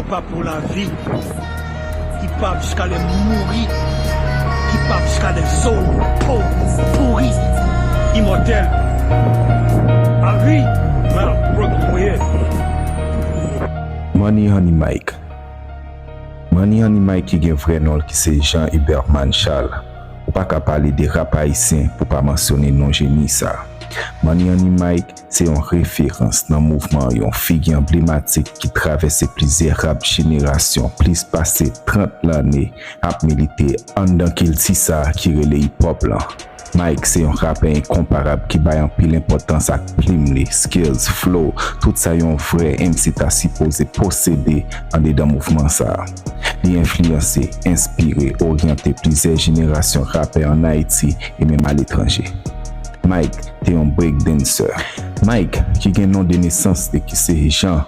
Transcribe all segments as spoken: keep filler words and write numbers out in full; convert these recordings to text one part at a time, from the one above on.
Hip hop pou lavi. Hip hop jiska lè m mouri. Hip hop jiska lè zo m po pouri. Imòtèl. Avi. Mwen Brooklyn mwen ye. Money Honey Mike. Money Honey Mike ki gen vrè non l ki se Jean Huberman Charles. Ou pa ka pale de rap ayisyen pou pa mansyone non jeni sa. Money Honey Mike se yon referans nan mouvman, yon figi anblematik ki travèse plizyè rap jenerasyon, plis pase trant lanne ap milite anndan kilti sa ki rele hip hop lan. Mike se yon rapè enkonparab ki bay anpil enpòtans ak plim li, skills, flow, tout sa yon vrè M C ta sipoze posede andedan mouvman sa. Li enfliyanse, enspire, oryante plizyè jenerasyon rapè ann Ayiti e menm aletranje. Mike te yon breakdancer. Mike, ki gen non de nesans li ki se Jean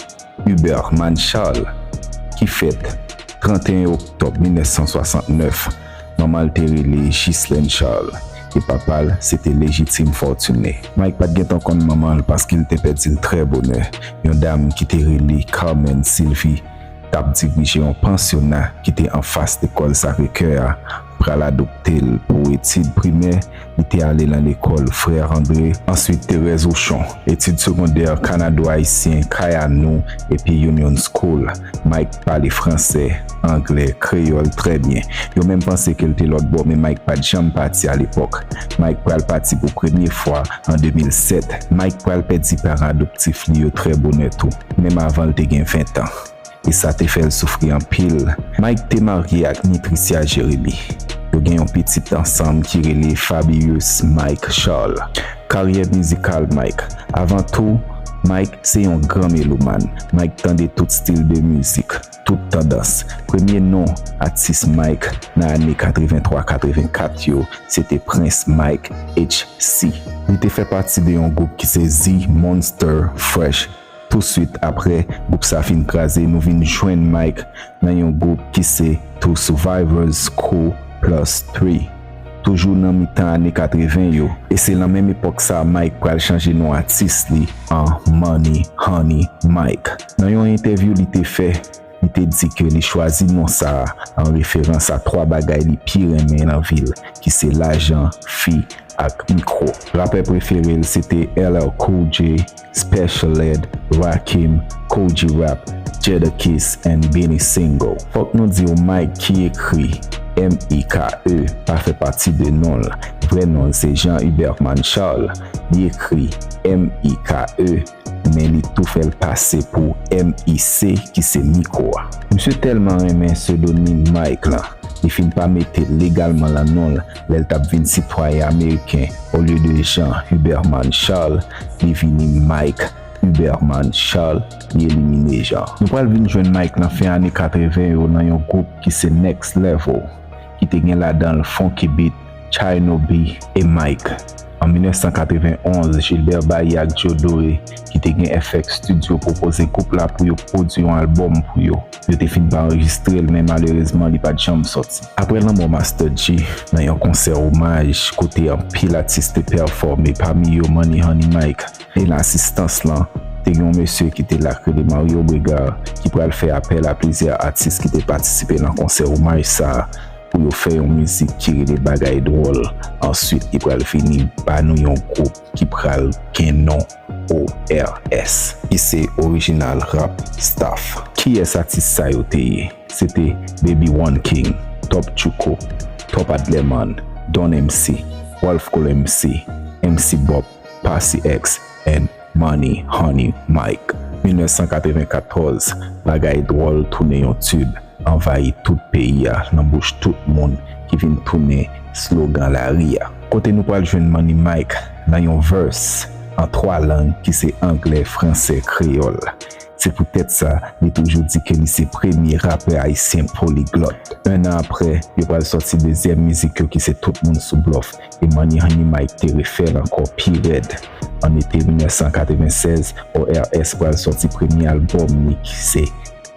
Huberman Charles, ki fèt trant e en oktòb mil nèf san swasant nèf, manman l te rele Ghislaine Charles, e papa l se te Légitime Fortuné. Mike pa t gentan konn manman l paske l te pèdi l trè bonè. Yon dam ki te rele Carmen Sylvie t ap dirije yon pansyona ki te anfas lekòl Sacré-Cœur a, pral adopte l pou etid primè. Li te ale nan lekòl Frère André, answit Thérèse Auchan, etid segondè Kanado Ayisyen, Kayanou, epi Union School. Mike pale fransè, anglè, kreyòl trè byen. Yo menm panse ke l te lòt bò, men Mike pa t janm pati alepòk. Mike pral pati pou premye fwa an de mil sèt. Mike pral pèdi paran adoptif li yo trè bonè tou, menm avan l te gen ven tan. E sa te fè l soufri anpil. Mike te marye ak Nitricia Jérémy. Yo gen yon pitit ansanm ki rele Fabius Mike Charles. Karyè mizikal Mike. Avan tou, Mike se yon gran melomàn. Mike tande tout stil de mizik, tout tandans. Premye non atis Mike nan ane katrevenntwa katrevenkat yo, se te Prince Mike H C. Li te fè pati de yon gwoup ki se The Monster Fresh. Touswit apre gwoup sa fin kraze, nou vin jwenn Mike nan yon gwoup ki se Two Survivors Crew Plus Three. Toujou nan mitan ane katreven yo, e se nan menm epòk sa Mike pral chanje non atis li an Money Honey Mike. Nan yon entèvyou li te fè, li te di ke li chwazi non sa a an referans a twa bagay li pi renmen nan vi l, ki se lajan, fi, ak mikwo. Rapè prefere l se te L L Cool J, Special Ed, Rakim, Kool G Rap, Jadakiss and Beanie Sigel. Fòk nou di w Mike ki ekri M I K E pa fè pati de non l. Vrè non l se Jean Huberman Charles. Li ekri M I K E, men li tou fè l pase pou M I C ki se mikwo a. Misye tèlman renmen psedonim Mike lan, li fin pa mete l legalman lan non l lè l t ap vin sitwayen ameriken. Olye de Jean Huberman Charles, li vini Mike Huberman Charles, li elimine Jean. Nou pral vin jwenn Mike nan fen ane katreven yo nan yon gwoup ki se Next Level, ki te gen ladan l Funky Beat, Chino B e Mike. An mil nèf san katreven onz, Gilbert Bailly ak Joe Doré, ki te gen F X Studio, pwopoze gwoup la pou yo pwodui yon albòm pou yo. Yo te fin pa anrejistre l, men malerezman, li pa t janm sòti. Apre lanmò Master G, nan yon konsè omaj kote anpil atis te pèfòme, pami yo Money Honey Mike, e nan asistans lan, te gen yon mesye ki te la k rele Mario Bregard, ki pral fè apèl a plizyè atis ki te patisipe nan konsè omaj sa a, pou yo fè yon mizik ki rele Bagay Dwòl. Answit, li pral vini ba nou yon gwoup ki pral gen non O R S, ki se Original Rap Staff. Kiyès atis sa yo te ye? Se te Baby One King, Top Tchouko, Top Adlerman, Don M C, Wolf Cool M C, M C Bob, Passy X, and Money Honey Mike. Mil nèf san katreven katòz, Bagay Dwòl tounen yon tube, anvayi tout peyi a nan bouch tout moun, ki vin tounen slogan lari a. Kote nou pral jwenn Money Mike nan yon verse an twa lang ki se anglè, fransè, kreyòl. Se poutèt sa, li toujou di ke li se premye rapè ayisyen poliglòt. En an apre, yo pral sòti dezyèm mizik yo ki se Tout Moun Sou Blòf, e Money Honey Mike te refè l ankò pi rèd. An ete mil nèf san katreven sèz, O R S pral sòti premye albòm li ki se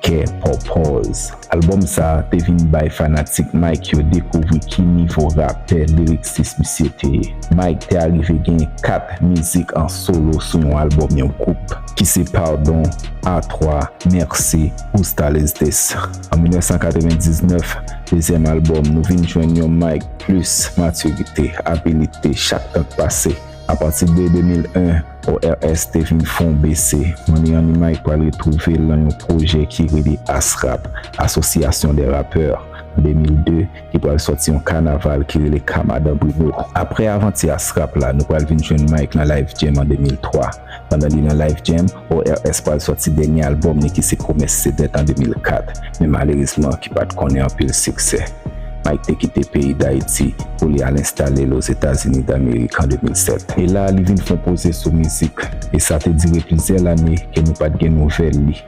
Kè Purpose. Albòm sa a te vin bay fanatik Mike yo dekouvri ki nivo rapè, liriksis misye te ye. Mike te arive gen kat mizik an solo sou yon albòm yon gwoup, ki se Pardon, A twa, Merci, Justa Leces. An mil nèf san katrevendiznèf, dezyèm albòm, nou vin jwenn yon Mike plis matirite, abilite, chak tan k pase. Apati de de mil en, O R S te vin fè yon bese. Money Honey Mike pral retwouve l nan yon pwojè ki rele ASRAP, Association des Rappeurs, an de mil de, ki pral sòti yon kanaval ki rele Ka Madan Bruno. Apre avanti ASRAP la, nou pral vin jwenn Mike nan Life Jam an de mil twa. Pandan li nan Life Jam, O R S pral sòti dènye albòm li ki se Promès Se Dèt an de mil kat, men malerezman ki pa t konnen anpil siksè. Mike te kite peyi Dayiti pou li al enstale l Ozetazini Damerik an de mil sèt. E la, li vin fè yon poze sou mizik, e sa te dire plizyè lane ke nou pa t gen nouvèl li.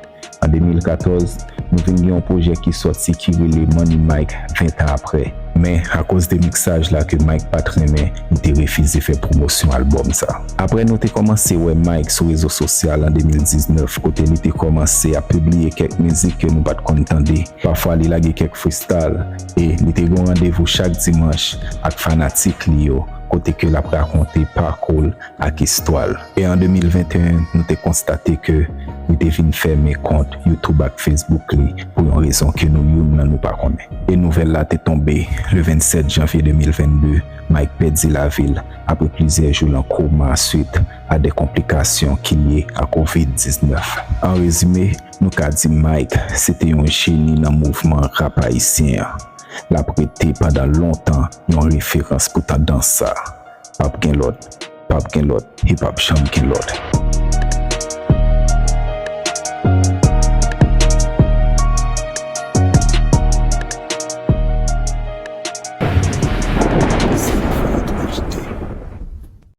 An de mil katòz, nou vin gen yon pwojè ki sòti ki rele Money Mike, ven tan apre. Men, akoz de miksaj la ke Mike pa t renmen, li te refize fè pwomosyon albòm sa. Apre nou te kòmanse wè Mike sou rezo sosyal an de mil diznèf, kote li te kòmanse ap pibliye kèk mizik ke nou pa t konn tande. Pafwa, li lage kèk freestyle, e li te gen yon randevou chak dimanch ak fanatik li yo, kote ke l ap rakonte pakou l ak istwa l. E an de mil venteyen, nou te konstate ke li te vin fèmen kont YouTube ak Facebook li pou yon rezon ke nou youn nan nou pa konnen. E nouvèl la te tonbe le vennsèt janvye de mil vennde, Mike pèdi lavi l apre plizyè jou nan koma swit a de konplikasyon ki lye a kovid diznèf. An rezime, nou ka di Mike se te yon jeni nan mouvman rap ayisyen an. L ap rete pandan lontan yon referans pou tandans sa. P ap gen lòt, p ap gen lòt, e p ap janm gen lòt.